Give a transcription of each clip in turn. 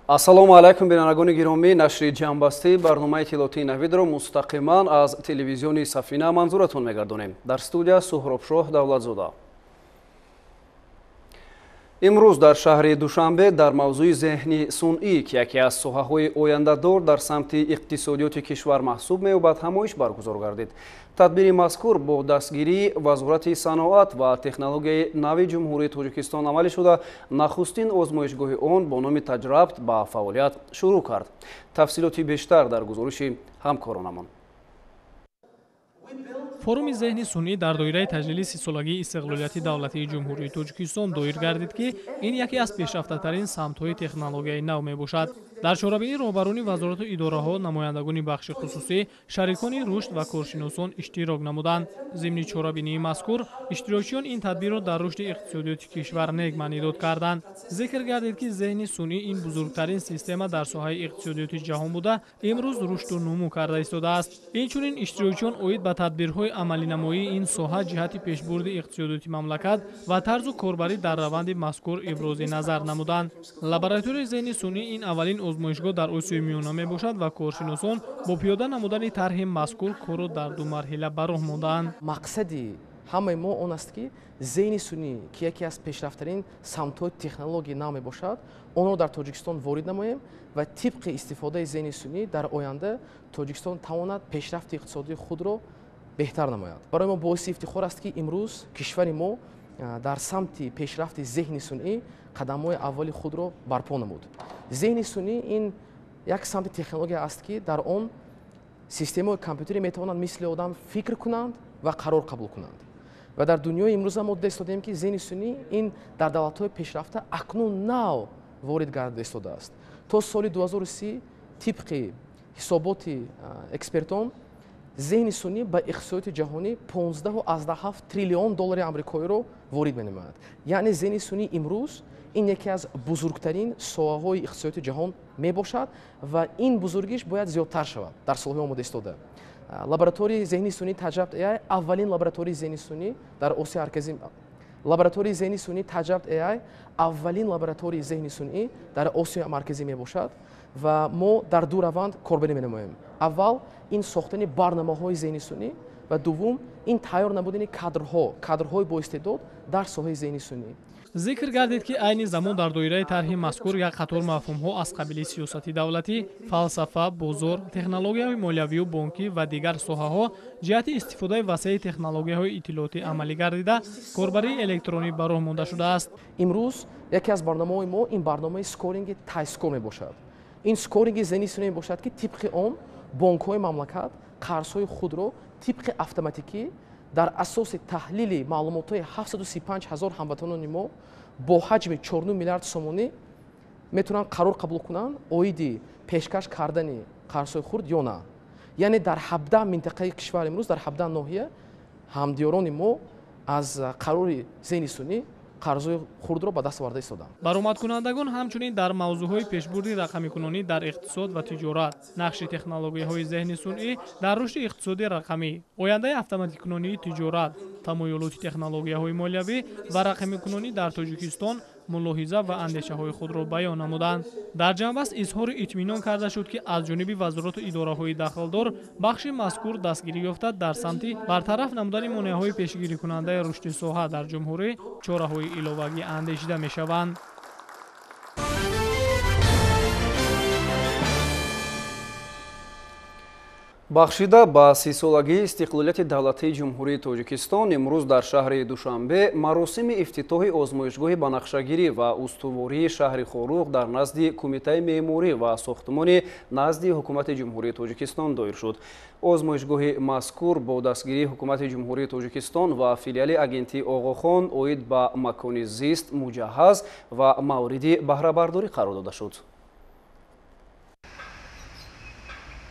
Ассалому алайкум, бинандагони гиромӣ. Нашри ҷамъбастии барномаи иттилоотии Навидро мустақиман аз телевизиони Сафина манзуратон мегардонем. Дар студия Суҳробшоҳ Давлатзода. Имрӯз дар шаҳри Душанбе дар мавзӯи зеҳни сунъӣ, ки яке аз соҳаҳои ояндадор дар самти иқтисодиёти кишвар маҳсуб меёбад, ҳамоиш баргузор гардид. Тадбири мазкур бо дастгирии Вазорати саноат ва технологияи нави Ҷумҳурии Тоҷикистон амалӣ шуда, нахустин озмоишгоҳи он бо номи Таҷрабт ба фаъолият шурӯъ кард. Тафсилоти бештар дар гузориши ҳамкоронамон. Форуми зеҳни сунъӣ дар доираи таҷлили 30-солагии истиқлолияти давлатии Ҷумҳурии Тоҷикистон доир гардид, ки ин яке аз пешрафтатарин самтҳои технологияи нав мебошад. Дар чорабинӣ роҳбарони вазорату идораҳо, намояндагони бахши хусусӣ, шарикони рушд ва коршиносон иштирок намуданд. Зимни чорабинии мазкур иштирокчиён ин тадбирро дар рушди иқтисодиёти кишвар нек маънидод карданд. Зикр гардид, ки зеҳни сунъӣ ин бузургтарин система дар соҳаи иқтисодиёти ҷаҳон буда, имрӯз рушду нумӯ карда истодааст. Инчунин иштирокчиён оид ба тадбирҳои амалинамоии ин соҳа ҷиҳати пешбурди иқтисодиёти мамлакат ва тарзу корбарӣ дар раванди мазкур ибрози назар намуданд. Лабораторияи зеҳни сунъӣ ин аввалин озмоишгоҳ дар Осиёи Миёна мебошад ва коршиносон бо пиёда намудани тарҳи мазкур корро дар ду марҳила ба роҳ мондаанд. Мақсади ҳамаи мо он аст, ки зеҳни сунъӣ, ки яке аз пешрафтарин самтҳои технологияи нав мебошад, онро дар Тоҷикистон ворид намоем ва тибқи истифодаи зеҳни сунъӣ дар оянда Тоҷикистон тавонад пешрафти иқтисодии худро беҳтар намояд. Барои мо боиси ифтихор аст, ки имрӯз кишвари мо дар самти пешрафти зеҳни сунъӣ қадамҳои аввали худро барпо намуд. Зеҳни сунъӣ ин як самти технология аст, ки дар он системаҳои компютерӣ метавонанд мисли одам фикр кунанд ва қарор қабул кунанд. Ва дар дунёи имрӯза мо дида истодем, ки зеҳни сунъӣ ин дар давлатҳои пешрафта акнун нав ворид гардида истодааст. То соли 2030 тибқи ҳисоботи экспертон зеҳни сунъӣ ба иқтисодиёти ҷаҳонӣ 15,7 триллион доллари амрикоиро ворид менамояд. Яъне зеҳни сунъӣ имрӯз ин яке аз бузургтарин соҳаҳои иқтисодиёти ҷаҳон мебошад ва ин бузургиш бояд зиёдтар шавад дар солҳои омода истода. Лабораторияи зеҳни сунъӣ Таҷрабт AI аввалин лабораторияи зеҳни сунъӣ дар Осиёи Марказӣ, лабораторияи зеҳни сунъӣ Таҷрабт AI аввалин лабораторияи зеҳни сунъӣ дар Осиёи Марказӣ мебошад ва мо дар ду раванд корбарӣ менамоем. Аввал ин сохтани барномаҳои зеҳни сунъӣ ва дуввум ин тайёр намудани кадрҳои боистеъдод дар соҳаи зеҳни сунъӣ. Зикр гардид, ки айни замон дар доираи тарҳи мазкур як қатор мафҳумҳо аз қабили сиёсати давлатӣ, фалсафа, бозор, технологияҳои молиявию бонкӣ ва дигар соҳаҳо ҷиҳати истифодаи васеи технологияҳои иттилоотӣ амалӣ гардида, корбарии электронӣ ба роҳ монда шудааст. Имрӯз яке аз барномаҳои мо ин барномаи скоринги Тайскор мебошад. Ин скоринги зеҳни сунъӣ мебошад, ки тибқи он бонкҳои мамлакат қарзҳои худро тибқи автоматикӣ дар асоси таҳлили маълумотҳои 735 ҳазор ҳамватанони мо бо ҳаҷми 4 миллиард сомонӣ метавонанд қарор қабул кунанд оиди пешкаш кардани қарзҳои хурд ё на. Яъне дар 17 минтақаи кишвар имрӯз дар 17 ноҳия ҳамдиёрони мо аз қарори зеҳни сунъӣ қарзҳои хурдро ба даст оварда истоданд. Баромадкунандагон ҳамчунин дар мавзӯъҳои пешбурди рақамикунонӣ дар иқтисод ва тиҷорат, нақши технологияҳои зеҳни сунъӣ дар рушди иқтисоди рақамӣ, ояндаи автоматикунонии тиҷорат, тамоюлоти технологияҳои молиявӣ ва рақамикунонӣ дар Тоҷикистон мулоҳиза ва андешаҳои худро баён намуданд. Дар ҷамъбаст изҳори итминон карда шуд, ки аз ҷониби вазорату идораҳои дахлдор бахши мазкур дастгирӣ ёфта дар самти бартараф намудани монеаҳои пешгирикунандаи рушди соҳа дар ҷумҳурӣ чораҳои иловагӣ андешида мешаванд. Бахшида ба 30-солагии истиқлолияти давлатии Ҷумҳурии Тоҷикистон имрӯз дар шаҳри Душанбе маросими ифтитоҳи озмоишгоҳи банақшагирӣ ва устувории шаҳри Хоруғ дар назди Кумитаи меъморӣ ва сохтмони назди Ҳукумати Ҷумҳурии Тоҷикистон доир шуд. Озмоишгоҳи мазкур бо дастгирии Ҳукумати Ҷумҳурии Тоҷикистон ва филиали агентии Оғохон оид ба макони зист муҷаҳҳаз ва мавриди баҳрабардорӣ қарор дода шуд.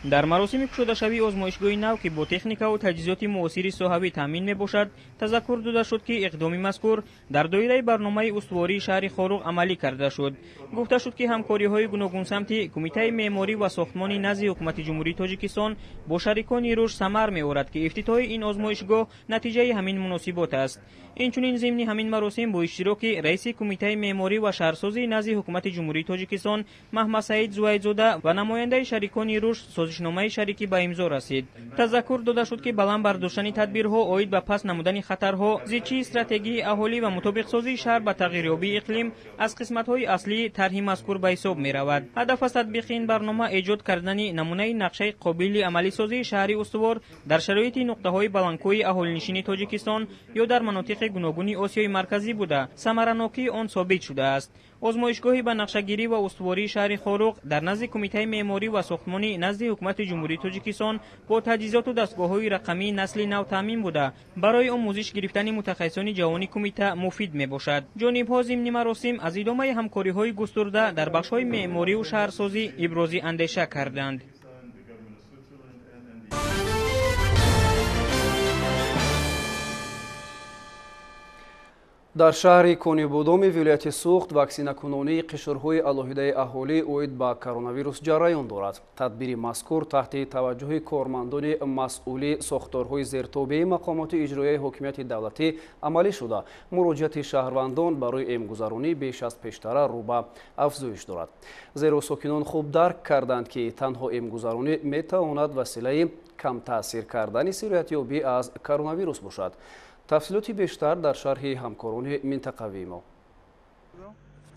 Дар маросими кушодашавии озмоишгоҳи нав, ки бо техникаву таҷҳизоти муосири соҳавӣ таъмин мебошад, тазаккур дода шуд, ки иқдоми мазкур дар доираи барномаи устувории шаҳри Хоруғ амалӣ карда шуд. Гуфта шуд, ки ҳамкориҳои гуногунсамти Кумитаи меъморӣ ва сохтмони назди Ҳукумати Ҷумҳурии Тоҷикистон бо шарикони рушд самар меорад, ки ифтитоҳи ин озмоишгоҳ натиҷаи ҳамин муносибот аст. Инчунин зимни ҳамин маросим бо иштироки раиси Кумитаи меъморӣ ва шаҳрсозии назди Ҳукумати Ҷумҳурии Тоҷикистон Маҳмадсаид Зувайдзода ва намояндаи шарикони рушд созишномаи шарикӣ ба имзо расид. Тазаккур дода шуд, ки баланд бардоштани тадбирҳо оид ба паст намудани хатарҳо, зичии стратегии аҳолӣ ва мутобиқсозии шаҳр ба тағйирёбии иқлим аз қисматҳои аслии тарҳи мазкур ба ҳисоб меравад. Ҳадаф аз татбиқи ин барнома эҷод кардани намунаи нақшаи қобили амалисозии шаҳри устувор дар шароити нуқтаҳои баландкӯҳи аҳолинишини Тоҷикистон ё дар манотиқи гуногуни Осиёи Марказӣ буда, самаранокии он собит шудааст. Озмоишгоҳи ба нақшагирӣ ва устувории шаҳри Хоруғ дар назди Кумитаи меъморӣ ва сохтмонӣ назди Ҳукумати Ҷумҳурии Тоҷикистон бо таҷҳизоту дастгоҳҳои рақамии насли нав таъмин буда, барои омӯзиш гирифтани мутахассисони ҷавони кумита муфид мебошад. Ҷонибҳо зимни маросим аз идомаи ҳамкориҳои густурда дар бахшҳои меъмориву шаҳрсозӣ ибрози андеша карданд. Дар шаҳри Конибодоми вилояти Суғд ваксинакунонии қишрҳои алоҳидаи аҳолӣ оид ба коронавирус ҷараён дорад. Тадбири мазкур таҳти таваҷҷӯҳи кормандони масъули сохторҳои зертобеи мақомоти иҷроияи ҳокимияти давлатӣ амалӣ шуда, муроҷиати шаҳрвандон барои эмгузаронӣ беш аз пештара рӯ ба афзоиш дорад. Зеро сокинон хуб дарк карданд, ки танҳо эмгузаронӣ метавонад василаи камтаъсир кардани сироятёбӣ аз коронавирус бошад. Тафсилоти бештар дар шарҳи ҳамкорони минтақавии мо.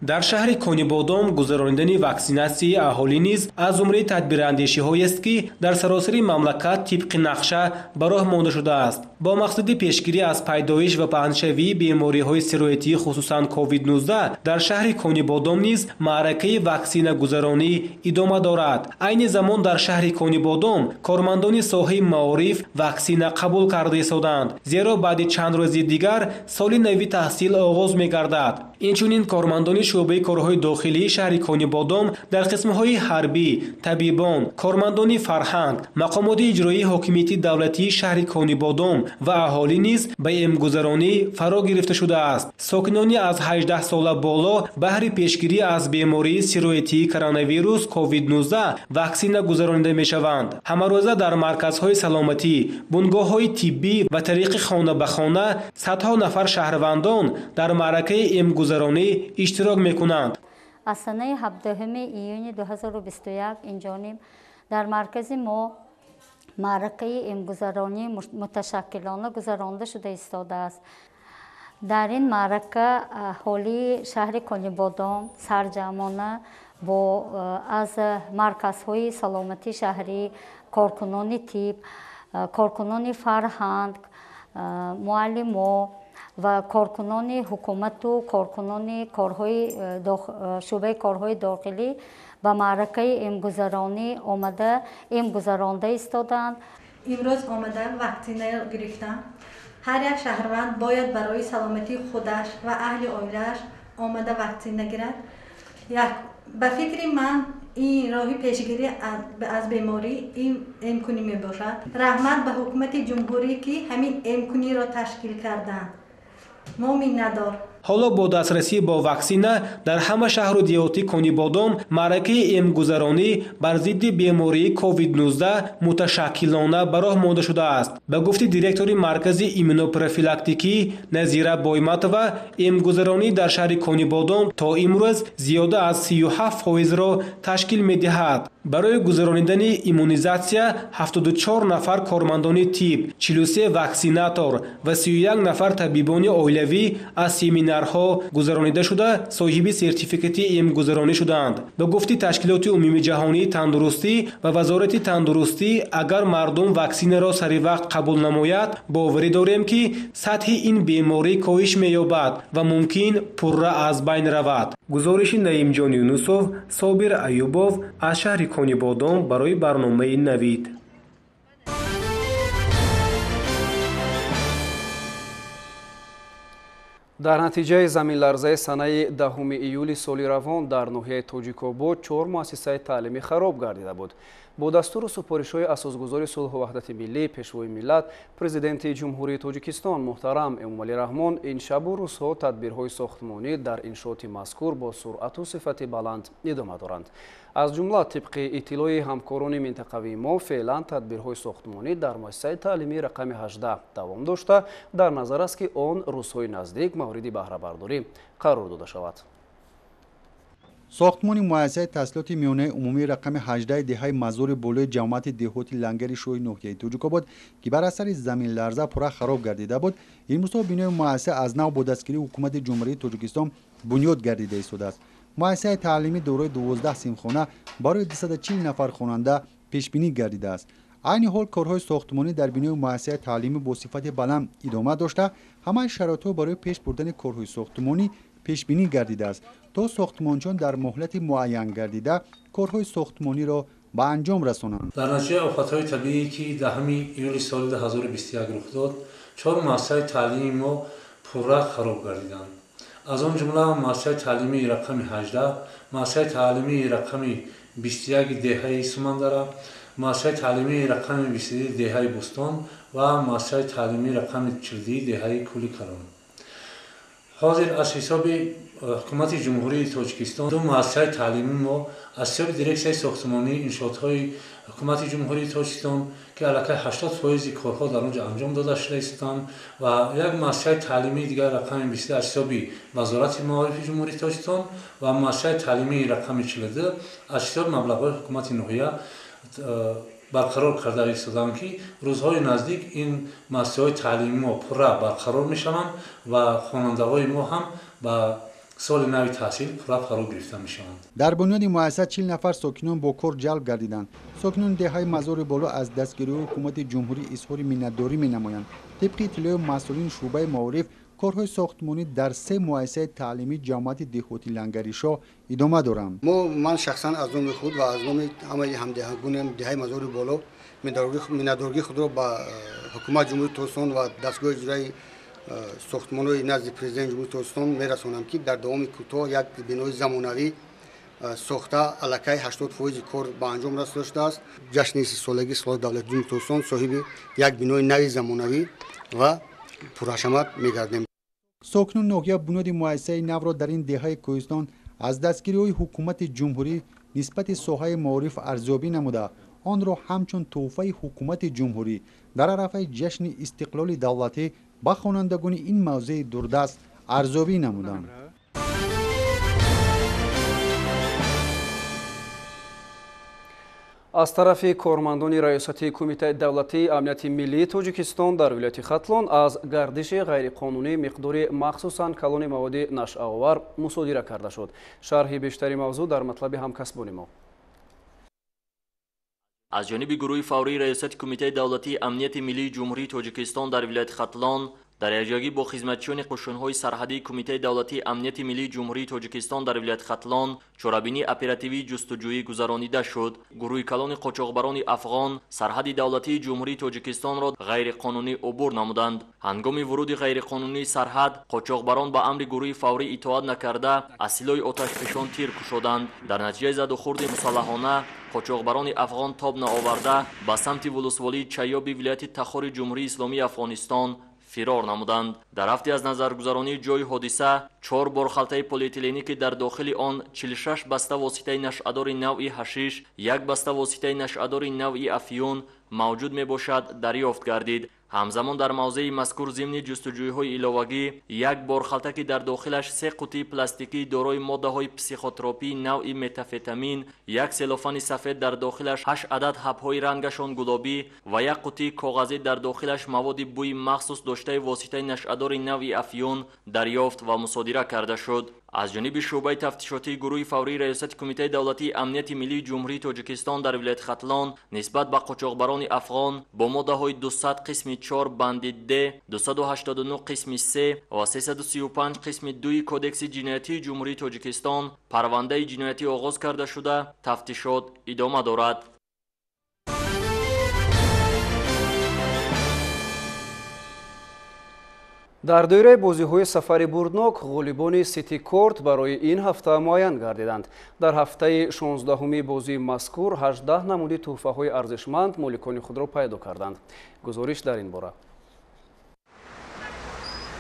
Дар шаҳри Конибодом гузаронидани ваксинатсияи аҳолӣ низ аз зумраи тадбирандешиҳоест, ки дар саросари мамлакат тибқи нақша ба роҳ монда шудааст. Бо мақсади пешгирӣ аз пайдоиш ва паҳншавии бемориҳои сироятӣ, хусусан COVID-19, дар шаҳри Конибодом низ маъракаи ваксинагузаронӣ идома дорад. Айни замон дар шаҳри Конибодом кормандони соҳаи маориф ваксина қабул карда истоданд, зеро баъди чанд рӯзи дигар соли нави таҳсил оғоз мегардад. Инчунин кормандони шӯъбаи корҳои дохилии шаҳри Конибодом дар қисмҳои ҳарбӣ, табибон, кормандони фарҳанг, мақомоти иҷроии ҳокимияти давлатии шаҳри Конибодом ва аҳолӣ низ ба эмгузаронӣ фаро гирифта шудааст. Сокинони аз 18 сола боло баҳри пешгирӣ аз бемории сироятии коронавирус COVID-19 ваксина гузаронида мешаванд. Ҳамарӯза дар марказҳои саломатӣ, бунгоҳҳои тиббӣ ва тариқи хона ба хона садҳо нафар шаҳрвандон дар маъракаи эмгузаронӣ иштирок мекунанд. Аз санаи 17 июни 2021 инҷониб дар маркази мо маъракаи эмгузаронӣ муташаккилона гузаронда шуда истодааст. Дар ин маърака аҳолии шаҳри Конибодом сарҷамъона бо аз марказҳои саломатии шаҳрӣ, коркунони тиб, коркунони фарҳанг, муаллимо ва коркунони ҳукумату коркунони шӯъбаи корҳои дохилӣ ба маъракаи эмгузаронӣ омада эмгузаронда истоданд. Имрӯз омада ваксина гирифтам. Ҳар як шаҳрванд бояд барои саломатии худаш ва аҳли оилааш омада ваксина гирад. Ба фикри ман ин роҳи пешгирӣ аз беморӣ ин эмкунӣ мебошад. Раҳмат ба ҳукумати ҷумҳурӣ, ки ҳамин эмкуниро ташкил карданд. Мо миннатдор. Ҳоло бо дастрасӣ бо ваксина дар ҳама шаҳру деҳоти Конибодом маъракаи эмгузаронӣ бар зидди бемории COVID-19 муташаккилона ба роҳ монда шудааст. Ба гуфти директори маркази иммунопрофилактикӣ Назира Бойматова, эмгузаронӣ дар шаҳри Конибодом то имрӯз зиёда аз 37%-ро ташкил медиҳад. Барои гузаронидани иммунизатсия 74 нафар кормандони тиб, 43 ваксинатор ва 31 нафар табибони оилавӣ аз семинарҳо гузаронида шуда, соҳиби сертификати эмгузаронӣ шуданд. Ба гуфти Ташкилоти Умумиҷаҳонии тандурустӣ ва Вазорати тандурустӣ, агар мардум ваксинаро сари вақт қабул намояд, боварӣ дорем, ки сатҳи ин беморӣ коҳиш меёбад ва мумкин пурра аз байн равад. Гузориши Наимҷон Юнусов, Собир Аюбов аз шаҳри Конибодом барои барномаи Навид. Дар натиҷаи заминларзаи санаи 10 июли соли равон дар ноҳияи Тоҷикобод 4 муассисаи таълимӣ хароб гардида буд. Бо дастуру супоришҳои асосгузори сулҳу ваҳдати миллӣ, Пешвои миллат, Президенти Ҷумҳурии Тоҷикистон муҳтарам Эмомалӣ Раҳмон ин шабу рӯзҳо тадбирҳои сохтмонӣ дар иншооти мазкур бо суръату сифати баланд идома доранд. Аз ҷумла, тибқи иттилои ҳамкорони минтақавии мо, феълан тадбирҳои сохтмонӣ дар муассисаи таълимии рақами 18 давом дошта, дар назар аст, ки он рӯзҳои наздик мавриди баҳрабардорӣ қарор дода шавад. Сохтмони муассисаи таҳсилоти миёнаи умумии рақами 18 деҳаи Мазори болои ҷамоати деҳоти Лангари шоҳи ноҳияи Тоҷикобод, ки бар асари заминларза пурра хароб гардида буд, имрӯзҳо бинои муассиса аз нав бо дастгирии ҳукумати Ҷумҳурии Тоҷикистон бунёд гардида истодааст. Муассисаи таълимӣ дорои 12 синфхона барои 240 нафар хонанда пешбинӣ гардидааст. Айни ҳол корҳои сохтмонӣ дар бинои муассисаи таълимӣ бо сифати баланд идома дошта, ҳамаи шароитҳо барои пеш бурдани корҳои сохтмонӣ пешбинӣ гардидааст, то сохтмончиён дар муҳлати муайян гардида корҳои сохтмониро ба анҷом расонанд. Дар натиҷаи офатҳои табиӣ, ки 10 июли соли 2021 рух дод, чор муассисаи таълимии мо пурра хароб гардиданд. Аз он ҷумла муассисаи таълимии рақами 18, муассисаи таълимии рақами 21 деҳаи Сумандара, муассисаи таълимии рақами 22 деҳаи Бӯстон ва муассисаи таълимии рақами 42 деҳаи Кӯли Калон. Ҳозир аз ҳисоби ҳукумати Ҷумҳурии Тоҷикистон ду муассисаи таълимии мо аз ҳисоби дирексияи сохтмонии иншоотҳои ҳукумати Ҷумҳурии Тоҷикистон, ки аллакай 80% корҳо дар он ҷо анҷом дода шуда истоданд, ва як муассисаи таълимии дигар рақами 22 аз ҳисоби Вазорати маорифи Ҷумҳурии Тоҷикистон ва муассисаи таълимии рақами 42 аз ҳисоби маблағҳои ҳукумати ноҳия барқарор карда истоданд, ки рӯзҳои наздик ин муассисаҳои таълимии мо пурра барқарор мешаванд ва хонандаҳои мо ҳам ба соли нави таҳсил пурра фаро гирифта мешаванд. Дар бунёди муассиса 40 нафар сокинон бо кор ҷалб гардиданд. Сокинони деҳаи Мазори Боло аз дастгириҳои ҳукумати ҷумҳурӣ изҳори миннатдорӣ менамоянд. Тибқи иттилои масъулини шӯъбаи маориф, корҳои сохтмонӣ дар се муассисаи таълимии ҷамоати деҳоти Лангаришоҳ идома доранд. Ман шахсан аз номи худ ва аз номи ҳамаи ҳамдеҳагонам деҳаи Мазори Боло миннатдории худро ба ҳукумати Ҷумҳурии Тоҷикистон ва дастгоҳи иҷроии сохтмонҳои назди Президенти Ҷумҳурии Тоҷикистон мерасонам, ки дар давоми кӯтоҳ як бинои замонавӣ сохта, аллакай 80% кор ба анҷом расида шудааст. Ҷашни сисолагии истиқлоли давлати Ҷумҳурии Тоҷикистон соҳиби як бинои нави замонавӣ ва пурҳашамат мегардем. Сокинони ноҳия бунёди муассисаи навро дар ин деҳаи кӯҳистон аз дастгириҳои ҳукумати ҷумҳурӣ нисбати соҳаи маориф арзёбӣ намуда, онро ҳамчун тӯҳфаи ҳукумати ҷумҳурӣ дар арафаи ҷашни истиқлоли давлатӣ ба хонандагони ин мавзеи дурдаст арзёбӣ намуданд. Аз тарафи кормандони Раёсати Кумитаи давлатии амнияти миллии Тоҷикистон дар вилояти Хатлон аз гардиши ғайриқонунӣ миқдори махсусан калони маводи нашъаовар мусодира карда шуд. Шарҳи бештари мавзӯъ дар матлаби ҳамкасбони мо. Аз ҷониби гурӯҳи фаврии Раёсати Кумитаи давлатии амнияти миллии Ҷумҳурии Тоҷикистон дар вилояти Хатлон дар якҷоягӣ бо хизматчиёни қушунҳои сарҳадии Кумитаи давлатии амнияти миллии Ҷумҳурии Тоҷикистон дар вилояти Хатлон чорабинии оперативии ҷустуҷӯӣ гузаронида шуд. Гурӯҳи калони қочоқбарони афғон сарҳади давлатии Ҷумҳурии Тоҷикистонро ғайриқонунӣ убур намуданд. Ҳангоми вуруди ғайриқонунии сарҳад қочоқбарон ба амри гурӯҳи фаврӣ итоат накарда аз силоҳи оташфишон тир кушоданд. Дар натиҷаи задухӯрди мусаллаҳона қочоқбарони афғон тоб наоварда ба самти вулусволии Чайёби вилояти Тахори Ҷумҳурии Исломии Афғонистон фирор намуданд. Дар ҳафти аз назаргузаронии ҷойи ҳодиса чор бор халтаи полиэтиленӣ, ки дар дохили он 46 баста воситаи нашъадори навъи ҳашиш, як баста воситаи нашъадори навъи афюн мавҷуд мебошад, дарёфт гардид. Ҳамзамон дар мавзеи мазкур зимни ҷустуҷӯиҳои иловагӣ як бор халта, ки дар дохилаш се қутии пластикии дорои моддаҳои психотропии навъи метафетамин, як селофани сафед дар дохилаш 8 адад ҳабҳои рангашон гулобӣ ва як қутии коғазӣ дар дохилаш маводи бӯи махсус доштаи воситаи нашъадори навъи афюн дарёфт ва мусодира карда шуд. Аз ҷониби шӯъбаи тафтишотии гурӯҳи фаврии Раёсати Кумитаи давлатии амнияти миллии Ҷумҳурии Тоҷикистон дар вилояти Хатлон нисбат ба қочоқбарони афғон бо моддаҳои 200 қисми 4 банди Д, 289 қисми 3 ва 335 қисми 2 Кодекси ҷиноятии Ҷумҳурии Тоҷикистон парвандаи ҷиноятӣ оғоз карда шуда, тафтишот идома дорад. Дар доираи бозиҳои сафари бурднок ғолибони Ситикорт барои ин ҳафта муайян гардиданд. Дар ҳафтаи 16-уми бозии мазкур 18 намуди тӯҳфаҳои арзишманд моликони худро пайдо карданд. Гузориш дар ин бора.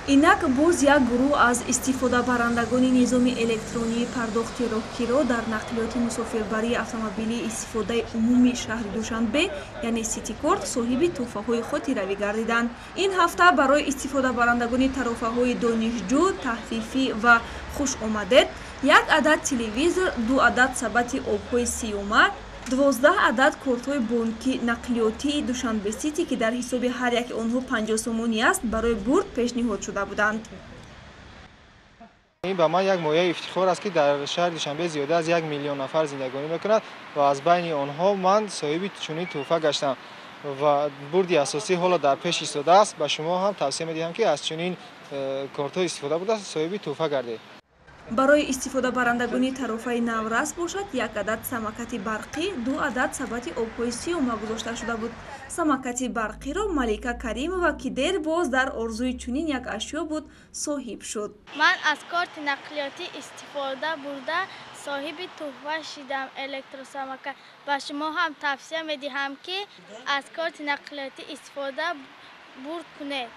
Инак боз як гурӯҳ аз истифодабарандагони низоми электронии пардохти роҳкиро дар нақлиёти мусофирбарии автомобилии истифодаи умумии шаҳри Душанбе, яъне Ситикорт, соҳиби тӯҳфаҳои хотиравӣ гардиданд. Ин ҳафта барои истифодабарандагони тарофаҳои донишҷӯ, таҳфифӣ ва хушомадед як адад телевизор, 2 адад сабати обҳои сиёма, 12 адад кортҳои бонки нақлиётии Душанбе Сити, ки дар ҳисоби ҳар яки онҳо 50 сомонӣ аст, барои бурд пешниҳод шуда буданд. Ин ба ман як мояи ифтихор аст, ки дар шаҳри Душанбе зиёда аз 1 миллион нафар зиндагонӣ мекунад ва аз байни онҳо ман соҳиби чунин тӯҳфа гаштам ва бурди асосӣ ҳоло дар пеш истодааст. Ба шумо ҳам тавсия медиҳам, ки аз чунин кортҳо истифода бурда соҳиби тӯҳфа гардед. Барои истифодабарандагони тарофаи наврас бошад, як адад самокати барқӣ, 2 адад сабати обҳои сиёма гузошта шуда буд. Самокати барқиро Малика Каримова, ки дербоз дар орзуи чунин як ашё буд, соҳиб шуд. Ман аз корти нақлиётӣ истифода бурда соҳиби тӯҳфа шидам, электросамокат. Ба шумо ҳам тавсия медиҳам, ки аз корти нақлиётӣ истифода бурд кунед.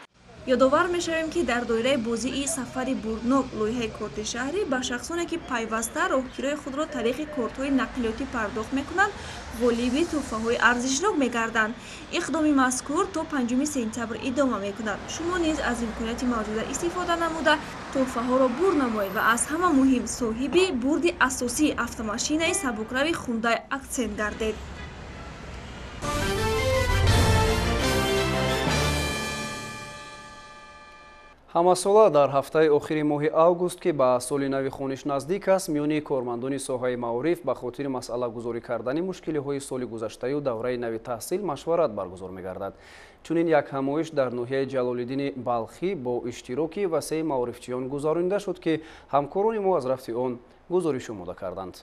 Ёдовар мешавем, ки дар доираи бозии сафари бурднок лоиҳаи корти шаҳрӣ ба шахсоне, ки пайваста роҳкирои худро тариқи кортҳои нақлиётӣ пардохт мекунанд, ғолиби тӯҳфаҳои арзишнок мегарданд. Иқдоми мазкур то 5 сентябр идома мекунад. Шумо низ аз имконияти мавҷуда истифода намуда тӯҳфаҳоро бурд намоед ва аз ҳама муҳим соҳиби бурди асосии автомашинаи сабукрави Хундай Акцент гардед. Ҳамасола дар ҳафтаи охири моҳи август, ки ба соли нави хониш наздик аст, миёни кормандони соҳаи маориф ба хотири масъалагузорӣ кардани мушкилиҳои соли гузаштаю давраи нави таҳсил машварат баргузор мегардад. Чунин як ҳамоиш дар ноҳияи Ҷалолиддини Балхӣ бо иштироки васеи маорифчиён гузаронида шуд, ки ҳамкорони мо аз рафти он гузориш омода карданд.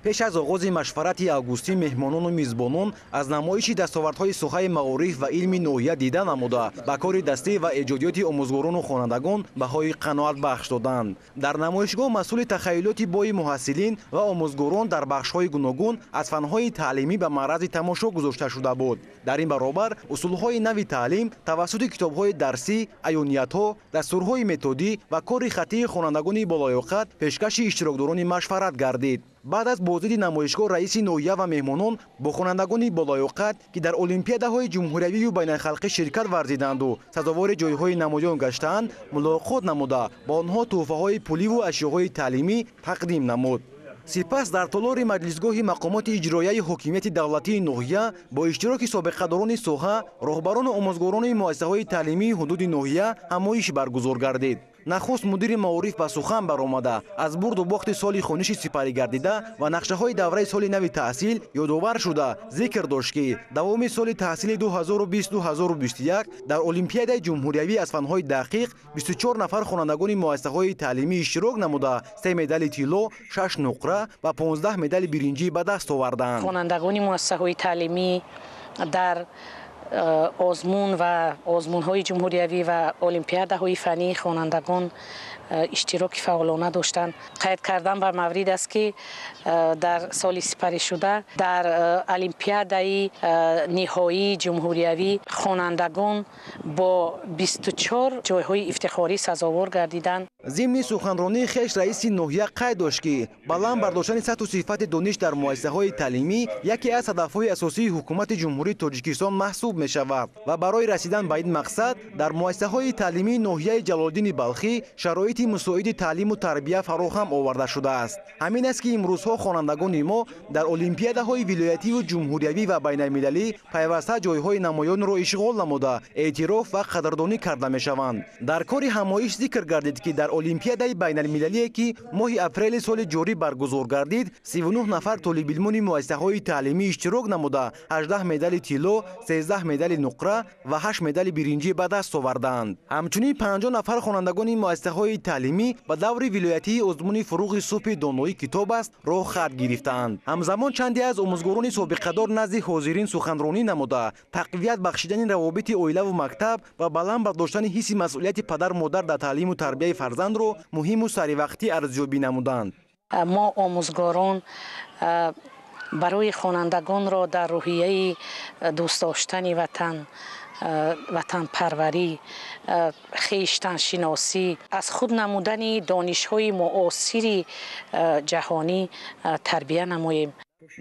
Пеш аз оғози машварати августӣ меҳмонону мизбонон аз намоиши дастовардҳои соҳаи маориф ва илми ноҳия дида намуда, ба кори дастӣ ва эҷодиёти омӯзгорону хонандагон баҳои қаноатбахш доданд. Дар намоишгоҳ масъули тахайюлоти бои муҳассилин ва омӯзгорон дар бахшҳои гуногун аз фанҳои таълимӣ ба маърази тамошо гузошта шуда буд. Дар ин баробар усулҳои нави таълим тавассути китобҳои дарсӣ, аёниятҳо, дастурҳои методӣ ва кори хаттии хонандагони болоёқат пешкаши иштирокдорони машварат гардид. Баъд аз боздиди намоишгоҳ раиси ноҳия ва меҳмонон бо хонандагони болоёқат, ки дар олимпиадаҳои ҷумҳуриявию байналхалқӣ ширкат варзиданду сазовори ҷойҳои намоён гаштаанд, мулоқот намуда ба онҳо тӯҳфаҳои пуливу ашёҳои таълимӣ тақдим намуд. Сипас дар толори маҷлисгоҳи мақомоти иҷроияи ҳокимияти давлатии ноҳия бо иштироки собиқадорони соҳа, роҳбарону омӯзгорони муассисаҳои таълимии ҳудуди ноҳия ҳамоиш баргузор гардид. Нахуст мудири маориф ба сухан баромада аз бурду бохти соли хониши сипарӣ гардида ва нақшаҳои давраи соли нави таҳсил ёдовар шуда зикр дошт, ки давоми соли таҳсили 2020-2021 дар олимпиадаи ҷумҳуриявӣ аз фанҳои дақиқ 24 нафар хонандагони муассисаҳои таълимӣ иштирок намуда 3 медали тилло, 6 нуқра ва 15 медали биринҷӣ ба даст оварданд. Хонандагони муассисаҳои таълимӣ дар озмун ва озмунҳои ҷумҳуриявӣ ва олимпиадаҳои фаннии хонандагон иштироки фаъолона доштанд. Қайд кардан ба маврид аст, ки дар соли сипаришуда дар олимпиадаи ниҳоии ҷумҳуриявӣ хонандагон бо 24 ҷойҳои ифтихорӣ сазовор гардиданд. Зимни суханронии хеш раиси ноҳия қайд дошт, ки баланд бардоштани сатҳу сифати дониш дар муассисаҳои таълимӣ яке аз ҳадафҳои асосии ҳукумати Ҷумҳурии Тоҷикистон маҳсуб мешавад ва барои расидан ба ин мақсад дар муассисаҳои таълимии ноҳияи Ҷалолиддини Балхӣ шароити мусоиди таълиму тарбия фароҳам оварда шудааст. Ҳамин аст, ки имрӯзҳо хонандагони мо дар олимпиадаҳои вилоятиву ҷумҳуриявӣ ва байналмилалӣ пайваста ҷойҳои намоёнро ишғол намуда эътироф ва қадрдонӣ карда мешаванд. Дар кори ҳамоиш зикр гардид, ки дар Олимпиадаи байналмилалие, ки моҳи апрели соли ҷорӣ баргузор гардид, 39 нафар толибилмони муассисаҳои таълимӣ иштирок намуда, 18 медали тилло, 13 медали нуқра ва 8 медали биринҷӣ ба даст оварданд. Ҳамчунин 50 нафар хонандагони муассисаҳои таълимӣ ба даври вилоятии озмуни «Фуруғи субҳи доноӣ китоб аст» роҳ хат гирифтаанд. Ҳамзамон чанде аз омӯзгорони собиқадор назди ҳозирин суханронӣ намуда, тақвият бахшидани равобити оилаву мактаб ва баланд бардоштани ҳисси масъулияти падару модар дар таълиму тарбияи фарзандро муҳиму саривақтӣ арзёбӣ намуданд. Мо омӯзгорон барои хонандагонро дар рӯҳияи дӯст доштани ватан, ватанпарварӣ, хештаншиносӣ, аз худ намудани донишҳои муосири ҷаҳонӣ тарбия намоем.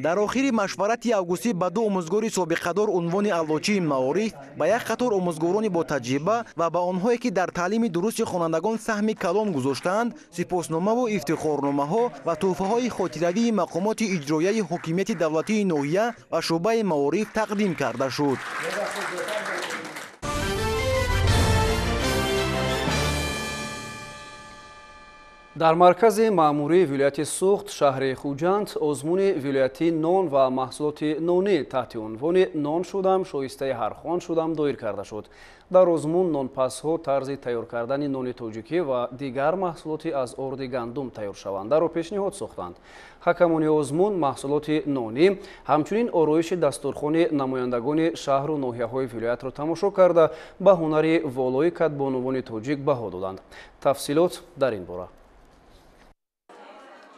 Дар охири машварати августӣ ба ду омӯзгори собиқадор унвони Аълочии маориф, ба як қатор омӯзгорони ботаҷриба ва ба онҳое, ки дар таълими дурусти хонандагон саҳми калон гузоштаанд, сипосномаву ифтихорномаҳо ва тӯҳфаҳои хотиравии мақомоти иҷроияи ҳокимияти давлатии ноҳия ва шӯъбаи маориф тақдим карда шуд. Дар маркази маъмурии вилояти Суғд, шаҳри Хуҷанд, озмуни вилоятии нон ва маҳсулоти нонӣ таҳти унвони «Нон шудам, шоистаи ҳархон шудам» доир карда шуд. Дар озмун нонпазҳо тарзи тайёр кардани нони тоҷикӣ ва дигар маҳсулоти аз орди гандум тайёршавандаро пешниҳод сохтанд. Ҳакамони озмун маҳсулоти нонӣ, ҳамчунин ороиши дастурхони намояндагони шаҳру ноҳияҳои вилоятро тамошо карда, ба ҳунари волои кадбонувони тоҷик баҳо доданд. Тафсилот дар ин бора.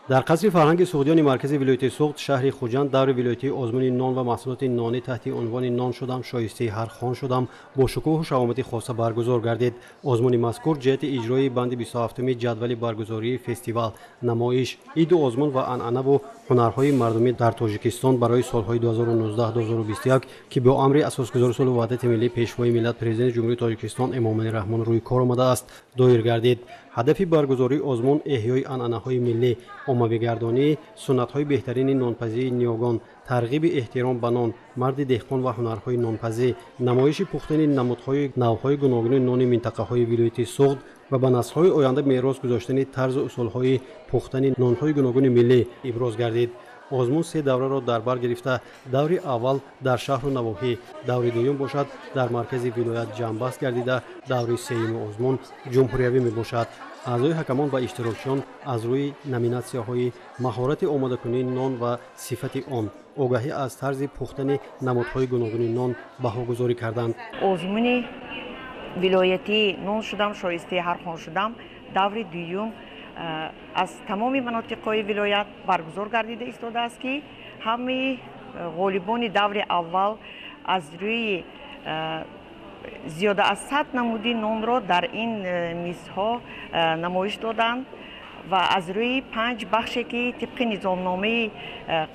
Дар қасри фарҳанги суғдиёни маркази вилояти Суғд, шаҳри Хуҷанд, даври вилоятии озмуни нон ва маҳсулоти нонӣ таҳти унвони «Нон шудам, шоистаи ҳар хон шудам» бо шукӯҳу шаҳомати хоса баргузор гардид. Озмуни мазкур ҷиҳати иҷрои банди 27-уми ҷадвали баргузории фестивал, намоиш, иду озмун ва анъанаву ҳунарҳои мардумӣ дар Тоҷикистон барои солҳои 2019-2021, ки бо амри асосгузори сулҳу ваҳдати миллӣ, Пешвои миллат, Президенти Ҷумҳурии Тоҷикистон Эмомалӣ Раҳмон рӯи кор омадааст, доир гардид. Ҳадафи баргузории озмун эҳёи анъанаҳои миллӣ, оммавигардонии суннатҳои беҳтарини нонпазии ниёгон, тарғиби эҳтиром ба нон, марди деҳқон ва ҳунарҳои нонпазӣ, намоиши пухтани намудҳои навъҳои гуногуни нони минтақаҳои вилояти Суғд ва ба наслҳои оянда мерос гузоштани тарзу усулҳои пухтани нонҳои гуногуни миллӣ иброз гардид. Озмун се давраро дар бар гирифта, даври аввал дар шаҳру навоҳӣ, даври дуюм бошад дар маркази вилоят ҷамъбаст гардида, даври сеюми озмун ҷумҳуриявӣ мебошад. Аъзои ҳакамон ва иштирокчиён аз рӯи номинатсияҳои маҳорати омодакунии нон ва сифати он, огаҳӣ аз тарзи пухтани намудҳои гуногуни нон баҳогузорӣ карданд. Озмуни вилоятии «Нон шудам, шоистаи ҳар хон шудам» даври дуюм аз тамоми манотиқҳои вилоят баргузор гардида истодааст, ки ҳамаи ғолибони даври аввал аз рӯи зиёда аз 100 намуди нонро дар ин мизҳо намоиш доданд ва аз рӯи 5 бахше, ки тибқи низомномаи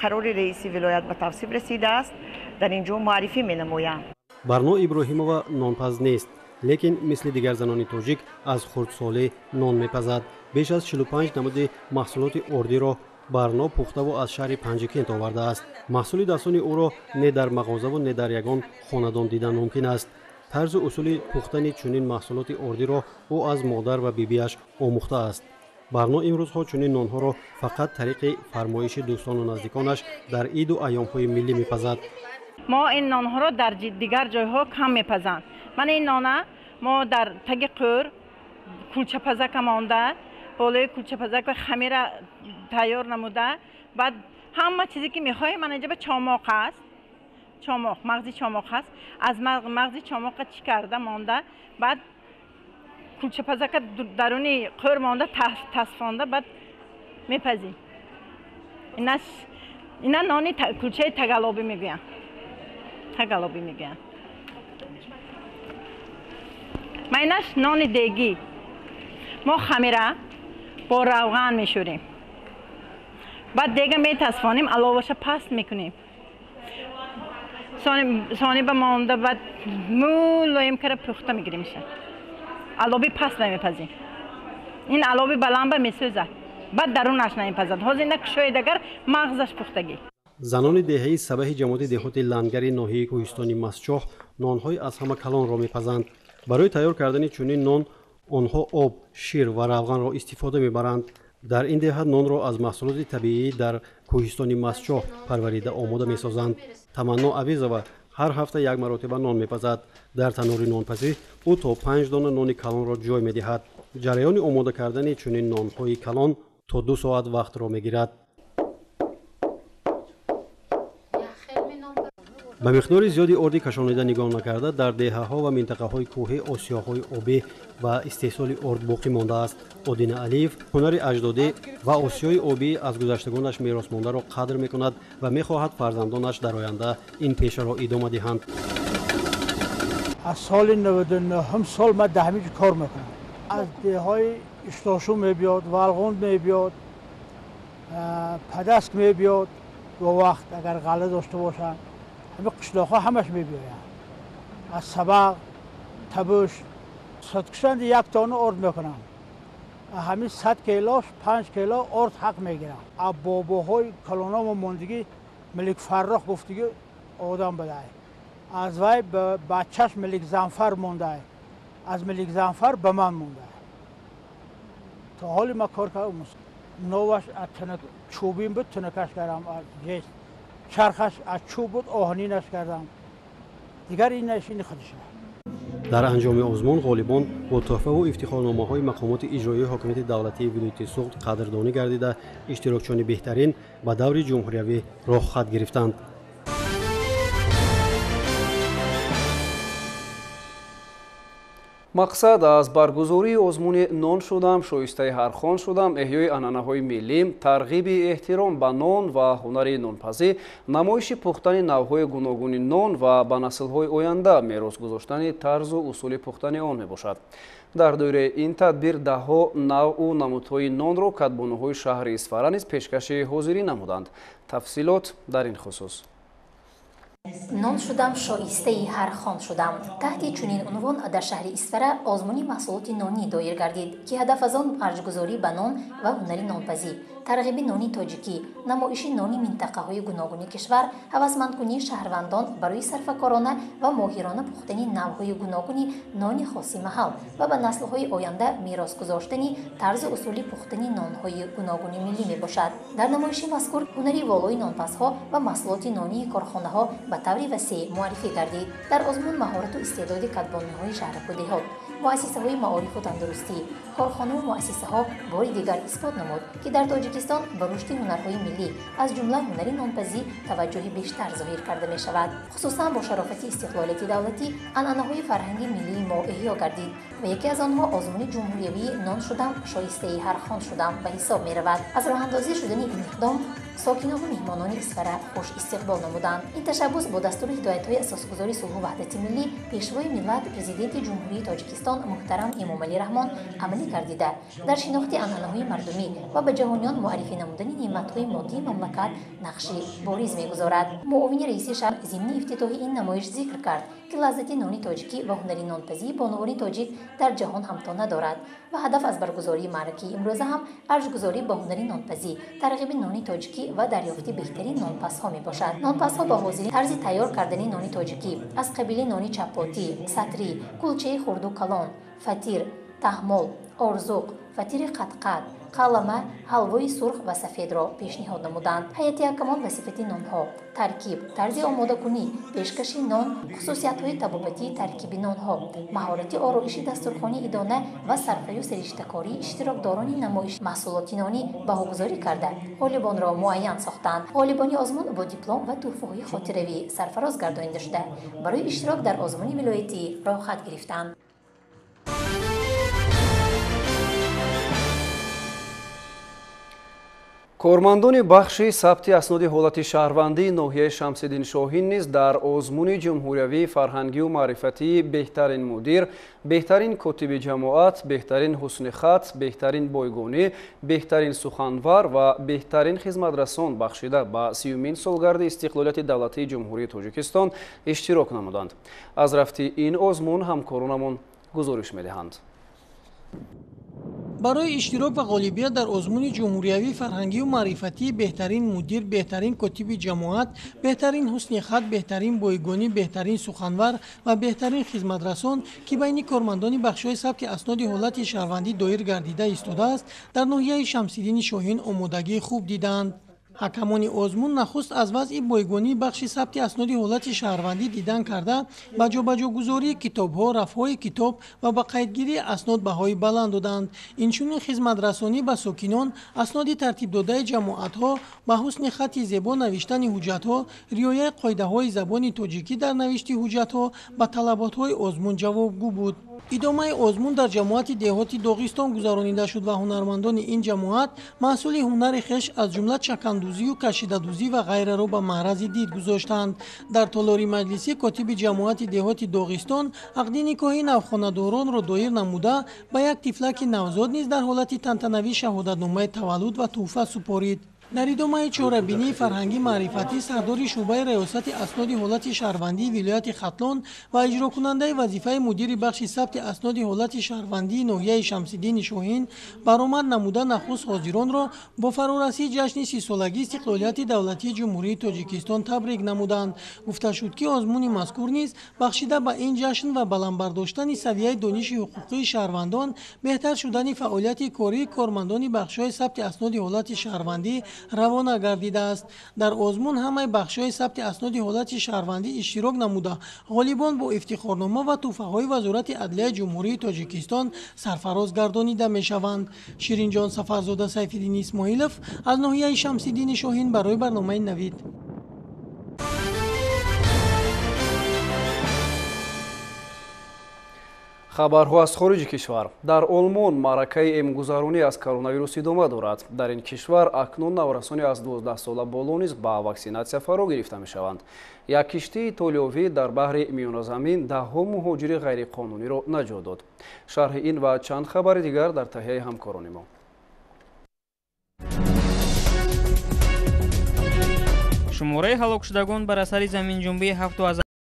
қарори раиси вилоят ба тавсиб расидааст, дар ин ҷо муаррифӣ менамоянд. Барно Иброҳимова нонпаз нест, лекин мисли дигар занони тоҷик аз хурдсолӣ нон мепазад. Беш аз 45 намуди маҳсулоти ордиро Барно пухтаву аз шаҳри Панҷикент овардааст. Маҳсули дастони ӯро не дар мағозаву не дар ягон хонадон дидан мумкин аст. Тарзу усули пухтани чунин маҳсулоти ордиро ӯ аз модар ва бибиаш омӯхтааст. Барно имрӯзҳо чунин нонҳоро фақат тариқи фармоиши дӯстону наздиконаш дар иду айёмҳои миллӣ мепазад. Мо ин нонҳоро дар дигар ҷойҳо кам мепазанд. Ман ин нона мо дар таги қӯр кулчапазака монда, болои кулчапазака хамира тайёр намуда, баъд ҳама чизе ки мехоҳем, ман инҷа ба чомоқ аст, чомоқ, мағзи чомоқ аст, аз мағзи чомоқа чӣ карда монда, баъд кулчапазака даруни қӯр монда, тасфонда, баъд мепазем. Ина нони кулчаи тагалобӣ мегӯянд, тагалобӣ мегӯянд. Майнаш нони дегӣ. Мо хамира бо равған мешӯрем, баъд дега метасфонем, аловаша паст мекунем, сони ба монда, баъд мулоим кара пухта мегиримша. Алоби паст мепазем. Ин алоби баланд ба месӯзад, баъд дарунаш намепазад. Ҳозир ина кушоед, агар мағзаш пухтагӣ. Занони деҳаи Сабаҳи ҷамоати деҳоти Лангари ноҳияи кӯҳистони Мастчоҳ нонҳои аз ҳама калонро мепазанд. Барои тайёр кардани чунин нон Онҳо об, шир ва равғанро истифода мебаранд. Дар ин деҳа нонро аз маҳсулоти табиӣ дар кӯҳистони Мастчоҳ парварида омода месозанд. Таманно Авизова ҳар ҳафта як маротиба нон мепазад. Дар танури нонпазӣ ӯ то 5 дона нони калонро ҷой медиҳад. Ҷараёни омода кардани чунин нонҳои калон то 2 соат вақтро мегирад. Ба миқдори зиёди орди кашонида нигоҳ накарда, дар деҳаҳо ва минтақаҳои кӯҳӣ осиёҳои обӣ ва истеҳсоли орд боқӣ мондааст. Одина Алиев ҳунари аҷдодӣ ва осиёи обӣ аз гузаштагонаш меросмондаро қадр мекунад ва мехоҳад фарзандонаш дар оянда ин пешаро идома диҳанд. Аз соли 99 сол ман дар ҳамин ҷо кор мекунам. Аз деҳҳои Иштошу мебиёд, Валғунд мебиёд, Падаск мебиёд, бо вақт агар ғалла дошта бошанд, ҳамин қишлоқҳо ҳамаш мебиёянд. Аз Сабақ, Табуш, садкушанди 1 тонна орд мекунам. Ҳамин 100 килош 5 кило орд ҳақ мегирам. Аз бобоҳои калономо мондагӣ Милик Фаррох гуфтагӣ одам будай. Аз вай ба бачаш Милик Занфар мондай. Аз Милик Занфар ба ман мондай. То ҳоли ман кор кардам. Новаш аз чӯбин буд, тунакаш кардам, аз жест. Чархаш аз чӯб буд, оҳанинаш кардам. Дигар инаш ини худша. Дар анҷоми озмун ғолибон бо тӯҳфаву ифтихорномаҳои мақомоти иҷроии ҳокимияти давлатии вилояти Суғд қадрдонӣ гардида, иштирокчиёни беҳтарин ба даври ҷумҳуриявӣ роҳхат гирифтанд. Мақсад аз баргузории озмуни нон шудам, шоистаи ҳар хон шудам, эҳёи анъанаҳои миллӣ, тарғиби эҳтиром ба нон ва ҳунари нонпазӣ, намоиши пухтани навъҳои гуногуни нон ва ба наслҳои оянда мерос гузоштани тарзу усули пухтани он мебошад. Дар доираи ин тадбир даҳҳо навъу намудҳои нонро кадбонуҳои шаҳри Исфара низ пешкаши ҳозирӣ намуданд. Тафсилот дар ин хусус. Нон шудам, шоистаи ҳар хон шудам. Таҳти чунин унвон дар шаҳри Исфара озмуни маҳсулоти нонӣ доир гардид, ки ҳадаф аз он арҷгузорӣ ба нон ва ҳунари нонпазӣ, тарғиби нони тоҷикӣ, намоиши нони минтақаҳои гуногуни кишвар, ҳавасмандкунии шаҳрвандон барои сарфакорона ва моҳирона пухтани навъҳои гуногуни нони хоси маҳал ва ба наслҳои оянда мерос гузоштани тарзу усули пухтани нонҳои гуногуни миллӣ мебошад. Дар намоиши мазкур ҳунари волои нонпазҳо ва маҳсулоти нонии корхонаҳо ба таври васеъ муаррифӣ гардид. Дар озмун маҳорату истеъдоди кадбонуҳои шаҳраку деҳот, муассисаҳои маорифу тандурустӣ, корхонаву муассисаҳо бори дигар исбот намуд, ки дар Тоҷикистон ба рушди ҳунарҳои миллӣ, аз ҷумла ҳунари нонпазӣ, таваҷҷӯҳи бештар зоҳир карда мешавад. Хусусан бо шарофати истиқлолияти давлатӣ анъанаҳои фарҳанги миллии мо эҳё гардид ва яке аз онҳо озмуни ҷумҳуриявии нон шудам, шоистаи ҳар хон шудам ба ҳисоб меравад. Аз роҳандозӣ шудани ин иқдом сокинону меҳмонони Исфара хуш истиқбол намуданд. Ин ташаббус бо дастуру ҳидоятҳои асосгузори сулҳу ваҳдати миллӣ, пешвои миллат, президенти Ҷумҳурии Тоҷикистон муҳтарам Эмомалӣ Раҳмон амалӣ гардида, дар шинохти анъанаҳои мардумӣ ва ба ҷаҳониён муаррифӣ намудани неъматҳои моддии мамлакат нақши бориз мегузорад. Муовини раиси шаҳр зимни ифтитоҳи ин намоиш зикр кард, ки лаззати нони тоҷикӣ ва ҳунари нонпазии бонувони тоҷик дар ҷаҳон ҳамто надорад ва ҳадаф аз баргузории маъракаи имрӯза ҳам арҷгузорӣ ба ҳунари нонпазӣ, тарғиби нони тоҷикӣ ва дарёфти беҳтарин нонпазҳо мебошад. Нонпазҳо ба ҳозирӣ тарзи тайёр кардани нони тоҷикӣ аз қабили нони чапотӣ, сатрӣ, кулчаи хурду калон, фатир, таҳмол, орзуқ, фатири қатқат, қалама, ҳалвои сурх ва сафедро пешниҳод намуданд. Ҳайати ҳакамон ба сифати нонҳо, таркиб, тарзи омодакунӣ, пешкаши нон, хусусиятҳои табобатии таркиби нонҳо, маҳорати ороиши дастурхони идона ва сарфаю сариштакории иштирокдорони намоиши маҳсулоти нонӣ баҳогузорӣ карда, ғолибонро муайян сохтанд. Ғолибони озмун бо диплом ва тӯҳфаҳои хотиравӣ сарфароз гардонида шуда, барои иштирок дар озмуни вилоятӣ роҳхат гирифтанд. Кормандони бахши сабти асноди ҳолати шаҳрвандии ноҳияи Шамсиддин Шоҳин низ дар озмуни ҷумҳуриявии фарҳангию маърифатии беҳтарин мудир, беҳтарин котиби ҷамоат, беҳтарин ҳусни хат, беҳтарин бойгонӣ, беҳтарин суханвар ва беҳтарин хизматрасон бахшида ба 30-умин солгарди истиқлолияти давлатии Ҷумҳурии Тоҷикистон иштирок намуданд. Аз рафти ин озмун ҳамкоронамон гузориш медиҳанд. Барои иштирок ва ғолибият дар озмуни ҷумҳуриявии фарҳангию маърифатӣ беҳтарин мудир, беҳтарин котиби ҷамоат, беҳтарин ҳусни хат, беҳтарин бойгонӣ, беҳтарин суханвар ва беҳтарин хизматрасон, ки байни кормандони бахшҳои сабти асноди ҳолати шаҳрвандӣ доир гардида истодааст, дар ноҳияи Шамсиддини Шоҳин омодагии хуб диданд. Ҳакамони озмун нахуст аз вазъи бойгонии бахши сабти асноди ҳолати шаҳрвандӣ дидан карда, ба ҷобаҷогузории китобҳо, рафҳои китоб ва ба қайдгирии аснод баҳои баланд доданд. Инчунин хизматрасонӣ ба сокинон, асноди тартибдодаи ҷамоатҳо, ба ҳусни хати зебо навиштани ҳуҷҷатҳо, риояи қоидаҳои забони тоҷикӣ дар навишти ҳуҷҷатҳо ба талаботҳои озмун ҷавобгӯ буд. Идомаи озмун дар ҷамоати деҳоти Доғистон гузаронида шуд ва ҳунармандони ин ҷамоат маҳсули ҳунари хеш аз ҷумла чакандӯзию кашидадӯзӣ ва ғайраро ба маърази дид гузоштанд. Дар толори маҷлисӣ котиби ҷамоати деҳоти Доғистон ақди никоҳи навхонадоронро доир намуда, ба як тифлаки навзод низ дар ҳолати тантанавӣ шаҳодатномаи таваллуд ва тӯҳфа супорид. Дар идомаи чорабинии фарҳангӣ маърифатӣ сардори шӯъбаи раёсати асноди ҳолати шаҳрвандии вилояти Хатлон ва иҷрокунандаи вазифаи мудири бахши сабти асноди ҳолати шаҳрвандии ноҳияи Шамсиддини Шоҳин баромад намуда нахуст ҳозиронро бо фарорасии ҷашни 30-солагии истиқлолияти давлатии Ҷумҳурии Тоҷикистон табрик намуданд. Гуфта шуд, ки озмуни мазкур низ бахшида ба ин ҷашн ва баланд бардоштани савияи дониши ҳуқуқии шаҳрвандон, беҳтар шудани фаъолияти кории кормандони бахшҳои сабти асноди ҳолати шаҳрвандӣ равона гардидааст. Дар озмун ҳамаи бахшҳои сабти асноди ҳолати шаҳрвандӣ иштирок намуда, ғолибон бо ифтихорнома ва тӯҳфаҳои Вазорати адлияи Ҷумҳурии Тоҷикистон сарфароз гардонида мешаванд. Ширинҷон Сафарзода, Сайфиддин Исмоилов аз ноҳияи Шамсиддини Шоҳин барои барномаи Навид. Хабарҳо аз хориҷи кишвар. Дар Олмон маъракаи эмгузаронӣ аз коронавирус идома дорад. Дар ин кишвар акнун наврасони аз 12 сола боло низ ба ваксинатсия фаро гирифта мешаванд. Як киштии итолиёвӣ дар баҳри Миёназамин даҳҳо муҳоҷири ғайриқонуниро наҷот дод. Шарҳи ин ва чанд хабари дигар дар таҳияи ҳамкорони мо. Шумораи ҳалокшудагон бар асари заминҷунбии 7